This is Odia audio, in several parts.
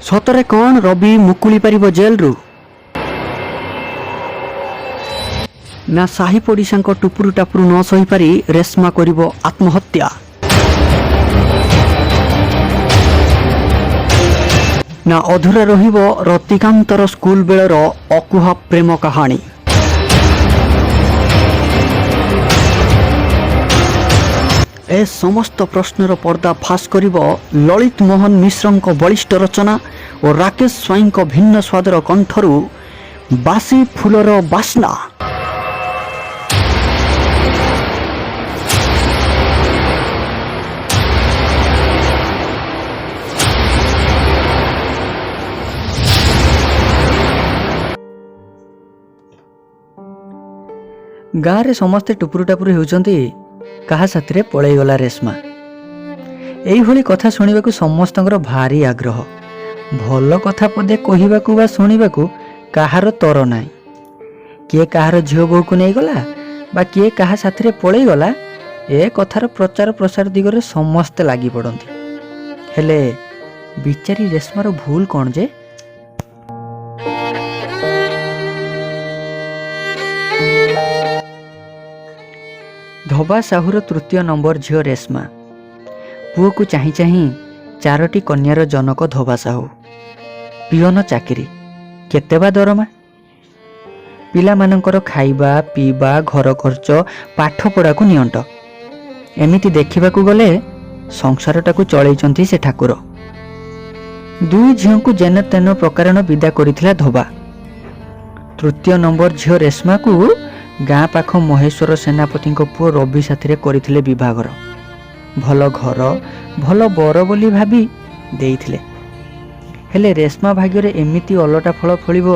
ସତରେ କ'ଣ ରବି ମୁକୁଳି ପାରିବ ଜେଲରୁ, ନା ସାହି ପଡ଼ିଶାଙ୍କ ଟୁପୁରୁ ଟାପୁରୁ ନ ସହିପାରି ରେଶମା କରିବ ଆତ୍ମହତ୍ୟା, ନା ଅଧୁରା ରହିବ ରତିକାନ୍ତର ସ୍କୁଲ ବେଳର ଅକୁହା ପ୍ରେମ କାହାଣୀ? ଏ ସମସ୍ତ ପ୍ରଶ୍ନର ପର୍ଦ୍ଦା ଫାଶ କରିବ ଲଳିତ ମୋହନ ମିଶ୍ରଙ୍କ ବଳିଷ୍ଠ ରଚନା ଓ ରାକେଶ ସ୍ୱାଇଁଙ୍କ ଭିନ୍ନ ସ୍ୱାଦର କଣ୍ଠରୁ ବାସି ଫୁଲର ବାସ୍ନା। ଗାଁରେ ସମସ୍ତେ ଟୁପୁରୁ ଟାପୁରୁ ହେଉଛନ୍ତି, କାହା ସାଥିରେ ପଳେଇଗଲା ରେଶମା। ଏଇଭଳି କଥା ଶୁଣିବାକୁ ସମସ୍ତଙ୍କର ଭାରି ଆଗ୍ରହ। ଭଲ କଥା ପଦେ କହିବାକୁ ବା ଶୁଣିବାକୁ କାହାର ତର ନାହିଁ। କିଏ କାହାର ଝିଅ ବୋହୂକୁ ନେଇଗଲା ବା କିଏ କାହା ସାଥିରେ ପଳେଇଗଲା, ଏ କଥାର ପ୍ରଚାର ପ୍ରସାର ଦିଗରେ ସମସ୍ତେ ଲାଗି ପଡ଼ନ୍ତି। ହେଲେ ବିଚାରୀ ରେଶମାର ଭୁଲ କ'ଣ ଯେ? ଧବା ସାହୁର ତୃତୀୟ ନମ୍ବର ଝିଅ ରେଶମା। ପୁଅକୁ ଚାହିଁ ଚାହିଁ ଚାରୋଟି କନ୍ୟାର ଜନକ ଧବା ସାହୁ। ପିଅନ ଚାକିରି, କେତେ ବା ଦରମା। ପିଲାମାନଙ୍କର ଖାଇବା ପିଇବା, ଘର ଖର୍ଚ୍ଚ, ପାଠପଢ଼ାକୁ ନିଅଣ୍ଟ। ଏମିତି ଦେଖିବାକୁ ଗଲେ ସଂସାରଟାକୁ ଚଳେଇଛନ୍ତି ସେ ଠାକୁର। ଦୁଇ ଝିଅଙ୍କୁ ଯେନ ତେନ ପ୍ରକାରେଣ ବିଦା କରିଥିଲା ଧୋବା। ତୃତୀୟ ନମ୍ବର ଝିଅ ରେଶମାକୁ ଗାଁ ପାଖ ମହେଶ୍ୱର ସେନାପତିଙ୍କ ପୁଅ ରବି ସାଥିରେ କରିଥିଲେ ବିବାହଘର। ଭଲ ଘର, ଭଲ ବର ବୋଲି ଭାବି ଦେଇଥିଲେ। ହେଲେ ରେଶମା ଭାଗ୍ୟରେ ଏମିତି ଅଲଟା ଫଳ ଫଳିବ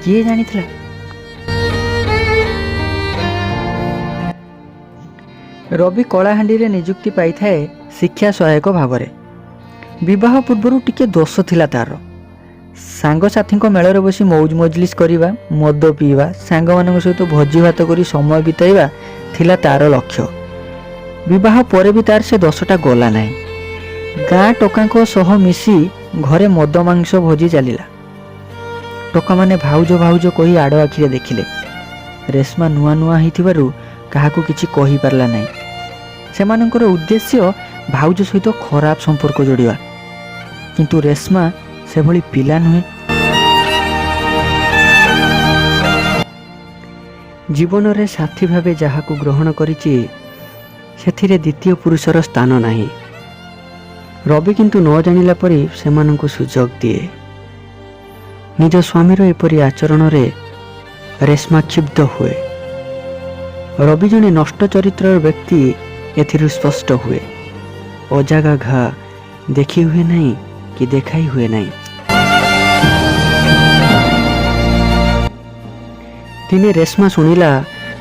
କିଏ ଜାଣିଥିଲା? ରବି କଳାହାଣ୍ଡିରେ ନିଯୁକ୍ତି ପାଇଥାଏ ଶିକ୍ଷା ସହାୟକ ଭାବରେ। ବିବାହ ପୂର୍ବରୁ ଟିକେ ଦୋଷ ଥିଲା ତାର। ସାଙ୍ଗସାଥୀଙ୍କ ମେଳରେ ବସି ମୌଜ ମଜଲିସ କରିବା, ମଦ ପିଇବା, ସାଙ୍ଗମାନଙ୍କ ସହିତ ଭୋଜି ଭାତ କରି ସମୟ ବିତାଇବା ଥିଲା ତାର ଲକ୍ଷ୍ୟ। ବିବାହ ପରେ ବି ତାର ସେ ଦୋଷଟା ଗଲା ନାହିଁ। ଗାଁ ଟୋକାଙ୍କ ସହ ମିଶି ଘରେ ମଦ ମାଂସ ଭୋଜି ଚାଲିଲା। ଟୋକାମାନେ ଭାଉଜ ଭାଉଜ କହି ଆଡ଼ ଆଖିରେ ଦେଖିଲେ। ରେଶମା ନୂଆ ନୂଆ ହେଇଥିବାରୁ କାହାକୁ କିଛି କହିପାରିଲା ନାହିଁ। ସେମାନଙ୍କର ଉଦ୍ଦେଶ୍ୟ ଭାଉଜ ସହିତ ଖରାପ ସମ୍ପର୍କ ଯୋଡ଼ିବା। କିନ୍ତୁ ରେଶମା ସେଭଳି ପିଲା ନୁହେଁ। ଜୀବନରେ ସାଥୀ ଭାବେ ଯାହାକୁ ଗ୍ରହଣ କରିଛି, ସେଥିରେ ଦ୍ୱିତୀୟ ପୁରୁଷର ସ୍ଥାନ ନାହିଁ। ରବି କିନ୍ତୁ ନ ଜାଣିଲା ପରି ସେମାନଙ୍କୁ ସୁଯୋଗ ଦିଏ। ନିଜ ସ୍ୱାମୀର ଏପରି ଆଚରଣରେ ରେଶମା କ୍ଷୁବ୍ଧ ହୁଏ। ରବି ଜଣେ ନଷ୍ଟ ଚରିତ୍ରର ବ୍ୟକ୍ତି ଏଥିରୁ ସ୍ପଷ୍ଟ ହୁଏ। ଅଜାଗା ଘା ଦେଖି ହୁଏ ନାହିଁ କି ଦେଖାଇ ହୁଏ ନାହିଁ। ଦିନେ ରେଶମା ଶୁଣିଲା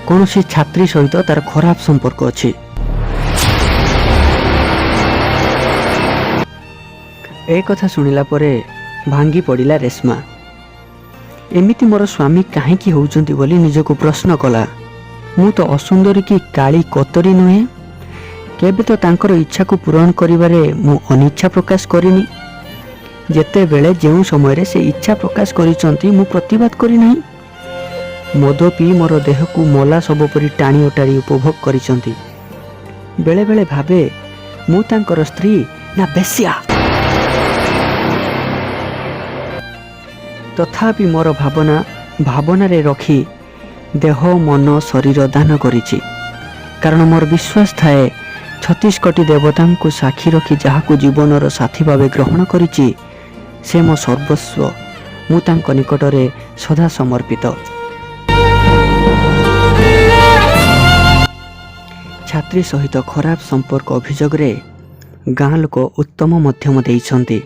କୌଣସି ଛାତ୍ରୀ ସହିତ ତାର ଖରାପ ସମ୍ପର୍କ ଅଛି। ଏ କଥା ଶୁଣିଲା ପରେ ଭାଙ୍ଗି ପଡ଼ିଲା ରେଶମା। ଏମିତି ମୋର ସ୍ୱାମୀ କାହିଁକି ହେଉଛନ୍ତି ବୋଲି ନିଜକୁ ପ୍ରଶ୍ନ କଲା। ମୁଁ ତ ଅସୁନ୍ଦରୀ କି କାଳି କତରୀ ନୁହେଁ। କେବେ ତ ତାଙ୍କର ଇଚ୍ଛାକୁ ପୂରଣ କରିବାରେ ମୁଁ ଅନିଚ୍ଛା ପ୍ରକାଶ କରିନି। ଯେତେବେଳେ ଯେଉଁ ସମୟରେ ସେ ଇଚ୍ଛା ପ୍ରକାଶ କରିଛନ୍ତି, ମୁଁ ପ୍ରତିବାଦ କରିନାହିଁ। ମଦ ପିଇ ମୋର ଦେହକୁ ମଲା ଶବ ପରି ଟାଣି ଅଟାଡ଼ି ଉପଭୋଗ କରିଛନ୍ତି। ବେଳେବେଳେ ଭାବେ, ମୁଁ ତାଙ୍କର ସ୍ତ୍ରୀ ନା ବେଶ୍ୟା? ତଥାପି ମୋର ଭାବନା ଭାବନାରେ ରଖି ଦେହ ମନ ଶରୀର ଦାନ କରିଛି। କାରଣ ମୋର ବିଶ୍ୱାସ ଥାଏ, ଛତିଶ କୋଟି ଦେବତାଙ୍କୁ ସାକ୍ଷୀ ରଖି ଯାହାକୁ ଜୀବନର ସାଥୀ ଭାବେ ଗ୍ରହଣ କରିଛି, ସେ ମୋ ସର୍ବସ୍ୱ। ମୁଁ ତାଙ୍କ ନିକଟରେ ସଦା ସମର୍ପିତ। ଛାତ୍ରୀ ସହିତ ଖରାପ ସମ୍ପର୍କ ଅଭିଯୋଗରେ ଗାଁ ଲୋକ ଉତ୍ତମ ମଧ୍ୟମ ଦେଇଛନ୍ତି।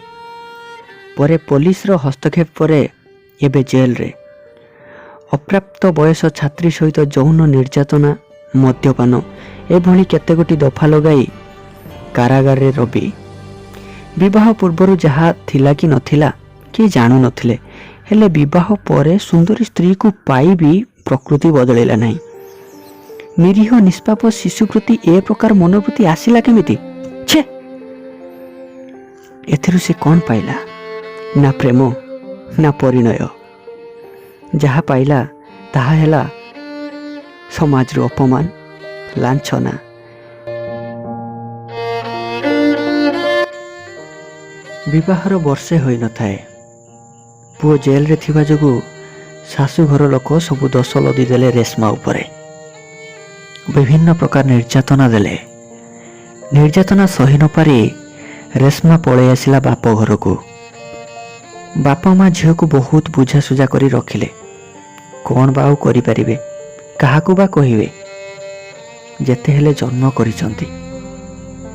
ପରେ ପୋଲିସର ହସ୍ତକ୍ଷେପ ପରେ ଏବେ ଜେଲରେ। ଅପ୍ରାପ୍ତ ବୟସ ଛାତ୍ରୀ ସହିତ ଯୌନ ନିର୍ଯାତନା, ମଦ୍ୟପାନ ଏଭଳି କେତେଗୋଟି ଦଫା ଲଗାଇ କାରାଗାରରେ ରବି। ବିବାହ ପୂର୍ବରୁ ଯାହା ଥିଲା କି ନଥିଲା, କିଏ ଜାଣୁନଥିଲେ। ହେଲେ ବିବାହ ପରେ ସୁନ୍ଦରୀ ସ୍ତ୍ରୀକୁ ପାଇ ବି ପ୍ରକୃତି ବଦଳିଲା ନାହିଁ। ନିରୀହ ନିଷ୍ପାପ ଶିଶୁ ପ୍ରତି ଏ ପ୍ରକାର ମନୋବୃତ୍ତି ଆସିଲା କେମିତି? ଛେ, ଏଥିରୁ ସେ କ'ଣ ପାଇଲା? ନା ପ୍ରେମ ନା ପରିଣୟ। ଯାହା ପାଇଲା ତାହା ହେଲା ସମାଜରୁ ଅପମାନ, ଲାଞ୍ଛନା। ବିବାହର ବର୍ଷେ ହୋଇନଥାଏ, ପୁଅ ଜେଲରେ ଥିବା ଯୋଗୁଁ ଶାଶୁଘର ଲୋକ ସବୁ ଦୋଷ ଲଦି ଦେଲେ ରେଶମା ଉପରେ। ବିଭିନ୍ନ ପ୍ରକାର ନିର୍ଯାତନା ଦେଲେ। ନିର୍ଯାତନା ସହି ନପାରି ରେଶମା ପଳେଇ ଆସିଲା ବାପ ଘରକୁ। ବାପା ମା ଝିଅକୁ ବହୁତ ବୁଝାସୁଝା କରି ରଖିଲେ। କ'ଣ ବା ଆଉ କରିପାରିବେ? କାହାକୁ ବା କହିବେ? ଯେତେ ହେଲେ ଜନ୍ମ କରିଛନ୍ତି।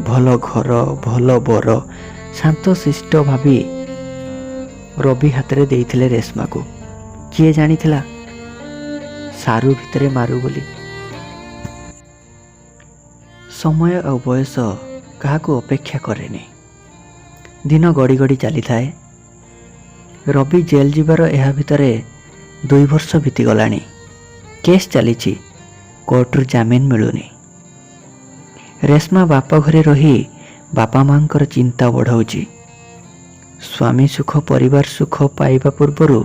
ଭଲ ଘର, ଭଲ ବର, ଶାନ୍ତଶିଷ୍ଟ ଭାବି ରବି ହାତରେ ଦେଇଥିଲେ ରେଶମାକୁ। କିଏ ଜାଣିଥିଲା ସାରୁ ଭିତରେ ମାରୁ ବୋଲି? ସମୟ ଆଉ ବୟସ କାହାକୁ ଅପେକ୍ଷା କରେନି। ଦିନ ଗଡ଼ି ଗଡ଼ି ଚାଲିଥାଏ। ରବି ଜେଲ୍ ଯିବାର ଏହା ଭିତରେ 2 ବର୍ଷ ବିତିଗଲାଣି। କେସ୍ ଚାଲିଛି, କୋର୍ଟରୁ ଜାମିନ ମିଳୁନି। ରେଶମା ବାପ ଘରେ ରହି ବାପା ମାଙ୍କର ଚିନ୍ତା ବଢ଼ାଉଛି। ସ୍ୱାମୀ ସୁଖ, ପରିବାର ସୁଖ ପାଇବା ପୂର୍ବରୁ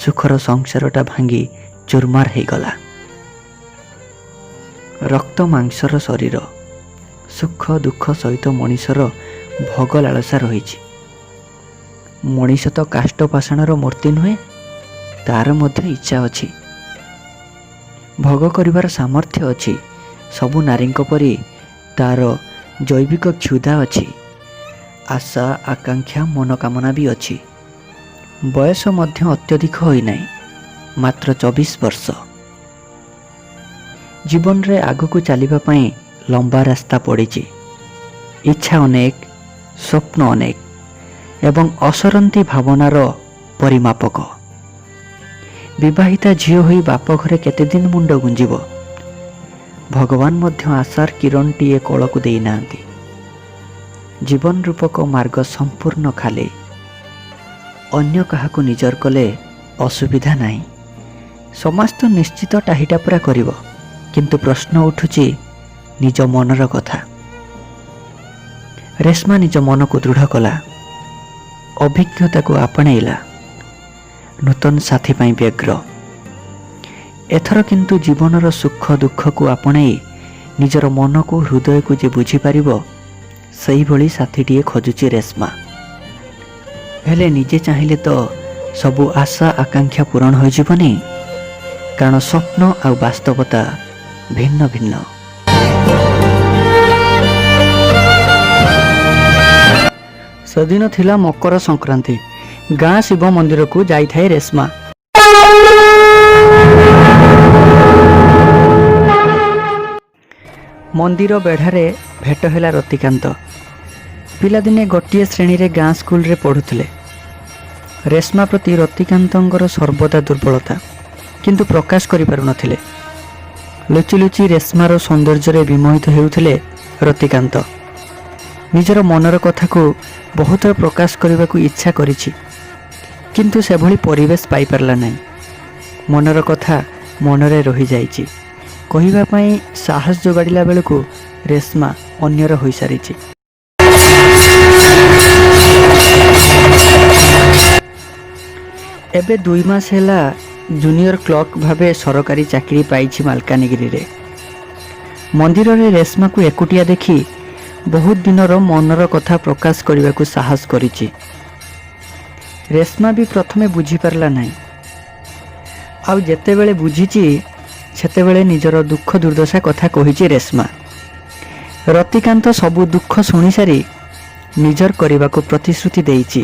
ସୁଖର ସଂସାରଟା ଭାଙ୍ଗି ଚୁରମାର ହେଇଗଲା। ରକ୍ତ ମାଂସର ଶରୀର, ସୁଖ ଦୁଃଖ ସହିତ ମଣିଷର ଭୋଗ ଲାଳସା ରହିଛି। ମଣିଷ ତ କାଷ୍ଠ ପାଷାଣର ମୂର୍ତ୍ତି ନୁହେଁ। ତାର ମଧ୍ୟ ଇଚ୍ଛା ଅଛି, ଭୋଗ କରିବାର ସାମର୍ଥ୍ୟ ଅଛି। ସବୁ ନାରୀଙ୍କ ପରି ତାର ଜୈବିକ କ୍ଷୁଧା ଅଛି, ଆଶା, ଆକାଂକ୍ଷା, ମନୋକାମନା ବି ଅଛି। ବୟସ ମଧ୍ୟ ଅତ୍ୟଧିକ ହୋଇନାହିଁ, ମାତ୍ର 24 ବର୍ଷ। ଜୀବନରେ ଆଗକୁ ଚାଲିବା ପାଇଁ ଲମ୍ବା ରାସ୍ତା ପଡ଼ିଛି। ଇଚ୍ଛା ଅନେକ, ସ୍ୱପ୍ନ ଅନେକ ଏବଂ ଅସରନ୍ତି ଭାବନାର ପରିମାପକ। ବିବାହିତା ଝିଅ ହୋଇ ବାପ ଘରେ କେତେଦିନ ମୁଣ୍ଡ ଗୁଞ୍ଜିବ? ଭଗବାନ ମଧ୍ୟ ଆଶାର କିରଣଟିଏ କୋଳକୁ ଦେଇନାହାନ୍ତି। ଜୀବନ ରୂପକ ମାର୍ଗ ସମ୍ପୂର୍ଣ୍ଣ ଖାଲି। ଅନ୍ୟ କାହାକୁ ନିଜର କଲେ ଅସୁବିଧା ନାହିଁ। ସମାଜ ତ ନିଶ୍ଚିତ ଟାହିଟାପରା କରିବ। କିନ୍ତୁ ପ୍ରଶ୍ନ ଉଠୁଛି ନିଜ ମନର କଥା। ରେଶମା ନିଜ ମନକୁ ଦୃଢ଼ କଲା, ଅଭିଜ୍ଞତାକୁ ଆପଣେଇଲା। ନୂତନ ସାଥୀ ପାଇଁ ବ୍ୟଗ୍ର ଏଥର। କିନ୍ତୁ ଜୀବନର ସୁଖ ଦୁଃଖକୁ ଆପଣେଇ ନିଜର ମନକୁ, ହୃଦୟକୁ ଯେ ବୁଝିପାରିବ, ସେଇଭଳି ସାଥୀଟିଏ ଖୋଜୁଛି ରେଶମା। ହେଲେ ନିଜେ ଚାହିଁଲେ ତ ସବୁ ଆଶା ଆକାଂକ୍ଷା ପୂରଣ ହୋଇଯିବନି, କାରଣ ସ୍ୱପ୍ନ ଆଉ ବାସ୍ତବତା ଭିନ୍ନ ଭିନ୍ନ। ସେଦିନ ଥିଲା ମକର ସଂକ୍ରାନ୍ତି। ଗାଁ ଶିବ ମନ୍ଦିରକୁ ଯାଇଥାଏ ରେଶମା। ମନ୍ଦିର ବେଢ଼ାରେ ଭେଟ ହେଲା ରତିକାନ୍ତ। ପିଲାଦିନେ ଗୋଟିଏ ଶ୍ରେଣୀରେ ଗାଁ ସ୍କୁଲରେ ପଢ଼ୁଥିଲେ। ରେଶମା ପ୍ରତି ରତିକାନ୍ତଙ୍କର ସର୍ବଦା ଦୁର୍ବଳତା, କିନ୍ତୁ ପ୍ରକାଶ କରିପାରୁନଥିଲେ। ଲୁଚି ଲୁଚି ରେଶମାର ସୌନ୍ଦର୍ଯ୍ୟରେ ବିମୋହିତ ହେଉଥିଲେ ରତିକାନ୍ତ। ନିଜର ମନର କଥାକୁ ବହୁଥର ପ୍ରକାଶ କରିବାକୁ ଇଚ୍ଛା କରିଛି, କିନ୍ତୁ ସେଭଳି ପରିବେଶ ପାଇପାରିଲା ନାହିଁ। ମନର କଥା ମନରେ ରହିଯାଇଛି। କହିବା ପାଇଁ ସାହସ ଯୋଗାଡ଼ିଲା ବେଳକୁ ରେଶମା ଅନ୍ୟର ହୋଇସାରିଛି। ଏବେ 2 ମାସ ହେଲା ଜୁନିୟର କ୍ଲର୍କ ଭାବେ ସରକାରୀ ଚାକିରି ପାଇଛି ମାଲକାନଗିରିରେ। ମନ୍ଦିରରେ ରେଶମାକୁ ଏକୁଟିଆ ଦେଖି ବହୁତ ଦିନର ମନର କଥା ପ୍ରକାଶ କରିବାକୁ ସାହସ କରିଛି। ରେଶମା ବି ପ୍ରଥମେ ବୁଝିପାରିଲା ନାହିଁ। ଆଉ ଯେତେବେଳେ ବୁଝିଛି, ସେତେବେଳେ ନିଜର ଦୁଃଖ ଦୁର୍ଦ୍ଦଶା କଥା କହିଛି ରେଶମା। ରତିକାନ୍ତ ସବୁ ଦୁଃଖ ଶୁଣିସାରି ନିଜର କରିବାକୁ ପ୍ରତିଶ୍ରୁତି ଦେଇଛି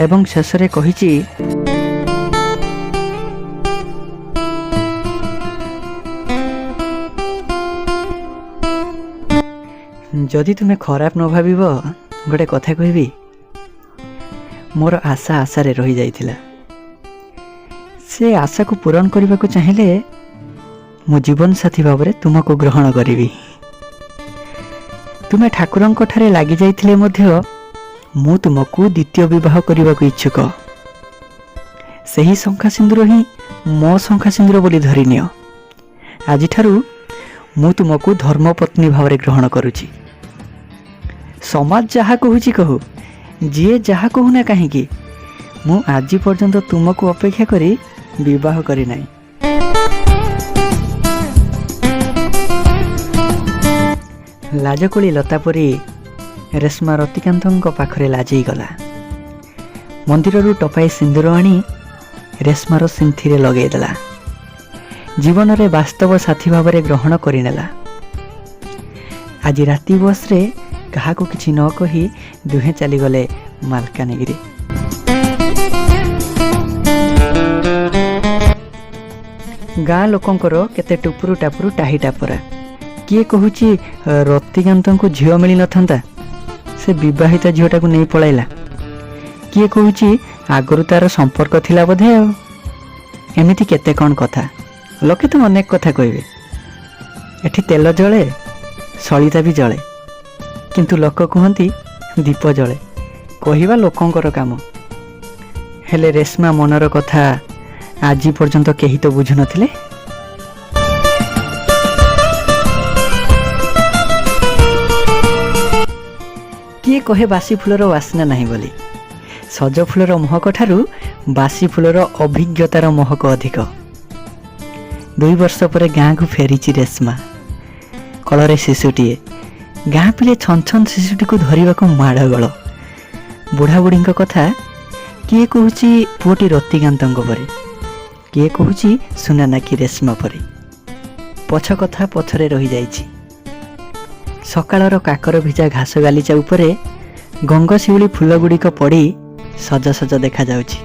ଏବଂ ଶେଷରେ କହିଛି, ଯଦି ତୁମେ ଖରାପ ନ ଭାବିବ, ଗୋଟେ କଥା କହିବି। ମୋର ଆଶା ଆଶାରେ ରହିଯାଇଥିଲା। ସେ ଆଶାକୁ ପୂରଣ କରିବାକୁ ଚାହିଁଲେ ମୁଁ ଜୀବନସାଥୀ ଭାବରେ ତୁମକୁ ଗ୍ରହଣ କରିବି। ତୁମେ ଠାକୁରଙ୍କ ଠାରେ ଲାଗିଯାଇଥିଲେ ମଧ୍ୟ ମୁଁ ତୁମକୁ ଦ୍ୱିତୀୟ ବିବାହ କରିବାକୁ ଇଚ୍ଛୁକ। ସେହି ଶଙ୍ଖା ସିନ୍ଦୁର ହିଁ ମୋ ଶଙ୍ଖା ସିନ୍ଦୁର ବୋଲି ଧରିନିଅ। ଆଜିଠାରୁ ମୁଁ ତୁମକୁ ଧର୍ମପତ୍ନୀ ଭାବରେ ଗ୍ରହଣ କରୁଛି। ସମାଜ ଯାହା କହୁଛି କହୁ, ଯିଏ ଯାହା କହୁନା କାହିଁକି, ମୁଁ ଆଜି ପର୍ଯ୍ୟନ୍ତ ତୁମକୁ ଅପେକ୍ଷା କରି ବିବାହ କରିନାହିଁ। ଲାଜକୁଳି ଲତା ପରି ରେଶ୍ମା ରତିକାନ୍ତଙ୍କ ପାଖରେ ଲାଜେଇଗଲା। ମନ୍ଦିରରୁ ଟପାଇ ସିନ୍ଦୁର ଆଣି ରେଶ୍ମାର ସିନ୍ଥିରେ ଲଗେଇଦେଲା। ଜୀବନରେ ବାସ୍ତବ ସାଥୀ ଭାବରେ ଗ୍ରହଣ କରିନେଲା। ଆଜି ରାତି ବସ୍ରେ କାହାକୁ କିଛି ନ କହି ଦୁହେଁ ଚାଲିଗଲେ ମାଲକାନଗିରି। ଗାଁ ଲୋକଙ୍କର କେତେ ଟୁପୁରୁ ଟାପୁରୁ ଟାହି ଟାପରା। କିଏ କହୁଛି ରତିକାନ୍ତଙ୍କୁ ଝିଅ ମିଳିନଥାନ୍ତା, ସେ ବିବାହିତ ଝିଅଟାକୁ ନେଇ ପଳାଇଲା। କିଏ କହୁଛି ଆଗରୁ ତାର ସମ୍ପର୍କ ଥିଲା ବୋଧେ। ଆଉ ଏମିତି କେତେ କ'ଣ କଥା। ଲୋକେ ତ ଅନେକ କଥା କହିବେ। ଏଠି ତେଲ ଜଳେ, ସଳିତା ବି ଜଳେ, କିନ୍ତୁ ଲୋକ କୁହନ୍ତି ଦୀପ ଜଳେ। କହିବା ଲୋକଙ୍କର କାମ। ହେଲେ ରେଶ୍ମା ମନର କଥା ଆଜି ପର୍ଯ୍ୟନ୍ତ କେହି ତ ବୁଝୁନଥିଲେ। କିଏ କହେ ବାସି ଫୁଲର ବାସ୍ନା ନାହିଁ ବୋଲି। ସଜ ଫୁଲର ମହକ ଠାରୁ ବାସି ଫୁଲର ଅଭିଜ୍ଞତାର ମହକ ଅଧିକ। 2 ବର୍ଷ ପରେ ଗାଁକୁ ଫେରିଛି ରେଶ୍ମା। କଳରେ ଶିଶୁଟିଏ। ଗାଁ ପିଲେ ଛନଛନ ଶିଶୁଟିକୁ ଧରିବାକୁ ମାଡ଼ଗୋଳ। ବୁଢ଼ାବୁଢ଼ୀଙ୍କ କଥା, କିଏ କହୁଛି ପୁଅଟି ରତିକାନ୍ତଙ୍କ ପରି, କିଏ କହୁଛି ସୁନା ନାକି ରେଶ୍ମା ପରି। ପଛ କଥା ପଛରେ ରହିଯାଇଛି। ସକାଳର କାକର ଭିଜା ଘାସ ଗାଲିଚା ଉପରେ ଗଙ୍ଗଶିଉଳି ଫୁଲଗୁଡ଼ିକ ପଡ଼ି ସଜ ସଜ ଦେଖାଯାଉଛି।